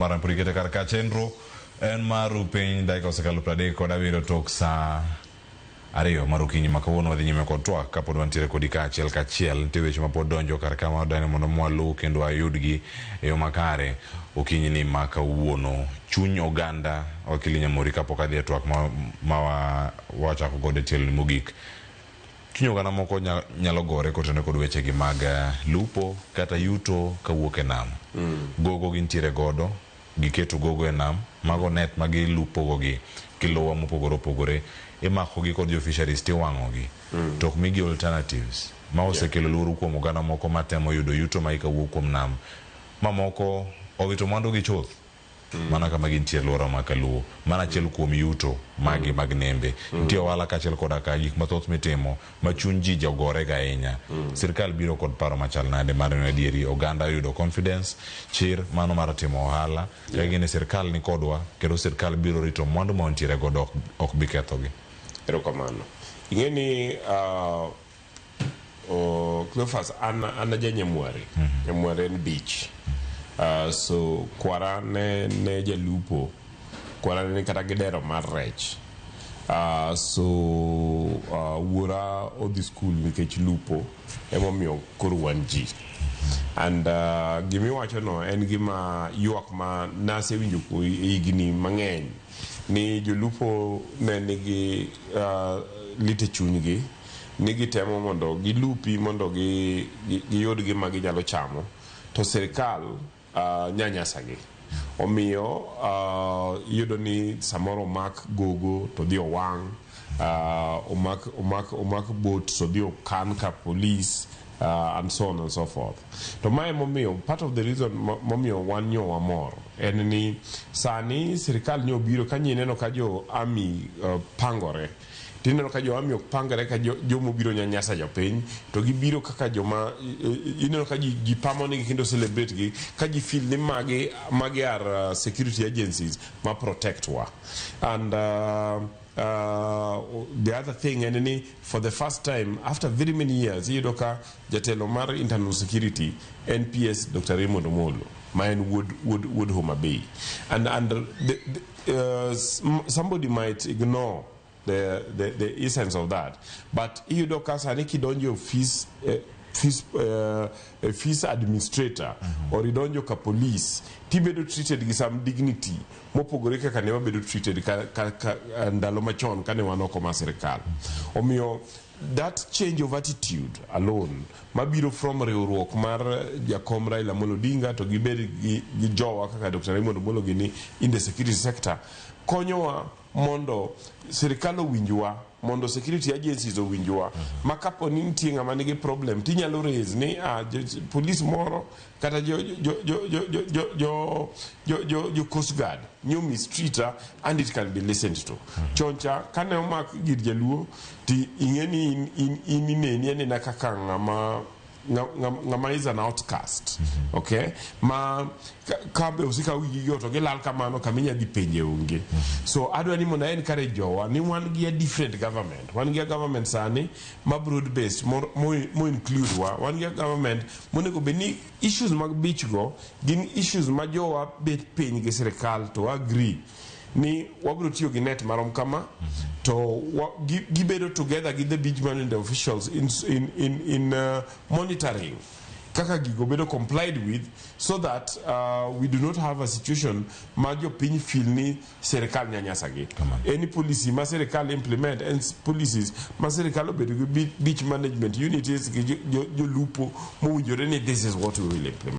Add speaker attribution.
Speaker 1: Mara pod ikete kar ka chenro en mar piny dakika osekalo 37 tok saa 2 mar okinyi ma kawuono. Wadhi nyime kod twak kapod wantiere kodi ka achiel kachiel. Nitie weche mapod donjo kar ka ma wadwani mondo mwalu kendo ayudgi e yo makare okinyi ni ma kawuono. Chuny oganda, Wakili Nyamori, kapok adhi e twak ma wachako godo e tielo mogik, chuny oganda moko nyalo gore kotenore kod wechegi mag lupo kata yuto kawuok e nam. Gogo gintiere godo, giketo gogo e nam, mago net ma gilupo go gi kiluwa mopogore opogore, imako gi kod jo fisheries tiwang'o gi. To ok migi alternatives ma osekelo luoro kuom oganda moko matemo yudo yuto ma kawuok kuom nam. Mamoko owito mwandu gi chuth mana kama gintie alwora ma Kaluo. Mana achiel kuom yuto magi mag nembe. Nitie ohala kaachiel koda ka gik mathoth mitimo ma chuny ji jogore ga ahinya. Sirkal biro kod paro machal nade mar neno adieri oganda oyudo confidence, chir mano mar timo ohala. Ka gini sirkal ni kodwa kendo sirkal biro rito mwandu ma wantiere godo ok bi kethogi.
Speaker 2: Erokamano. Ing'e ni Cleophas, an aja Nyamware. Nyamware en beach. So kwara ne jalupo. Kwara ne kata gi dero mar rech. So wuora odhi skul nikech lupo emomiyo koro wan ji. And gimiwacho no en gima ywak ma nasewinjo higni mang'eny ni jolupo ne nigi lit e chunygi ni gitemo mondo gilupi mondo giyud gima ginyalo chamo to sirikal nyanyasagi. Omiyo iyudo ni samoro omak gogo to dhi owang', omak boat to dhi okan ka police, and so on and so forth. To mae momiyo part of the reason momiyo wan nyo wamor en ni sani sirikal nyo obiro ka nyineno ka jo army pangore, tineno ka jo army ok pangore ka jomobiro nyanyasa jopiny, to gibiro kaka joma ineno ka ji pamo nigi kendo celebrate gi ka ji feel ni magi are security agencies ma protect wa. And the other thing en ni for the first time after very many years iyudo ka jatelo mar internal security NPS Dr. Raymond Omolo ma en wuod Homa Bay, and somebody might ignore the essence of that, but iyudo ka sani kidonjo e office, fees administrator or idonjo ka police, tibedo treated gi some dignity mopogore kaka ne wabedo treated ka ndalo machon kane wan oko mar sirikal. Omiyo that change of attitude alone mabiro from riwruok mar jakom Raila Amolo Odinga to gibed gi jowa kaka Dr. Raymond Omolo gini in the security sector konyowa mondo sirikal owinjwa, mondo security agencies owinjwa, ma kapo ni nitie ng'ama nigi problem tinyalo raise ni police moro kata jo coast guard nyo mistreat and it can be listened to. Chon cha kane omak gir jaluo ti ing'e ni in ineni anena kaka ng'ama is an outcast, okay, ma ka be osikaw gigo to gilal kamano kama inya dhi penje onge. So adwa ni mondo a encourage jowa ni wan gi a different government, wan gi a government sani ma broad based mo include wa, wan gi a government monego bed ni issues mag beach go gin issues ma jowa bet piny gi sirikal to agree ni wabiro tiyo gi net marom kama to gibedo together gi the beach management officials in monitoring kaka gigo bedo complied with, so that we do not have a situation ma jopiny feel ni sirikal nyanyasagi. Any policy ma sirikal implement and policies ma sirikal obedo gi beach management unities gi jolupo mowinjore ni this is what we will implement.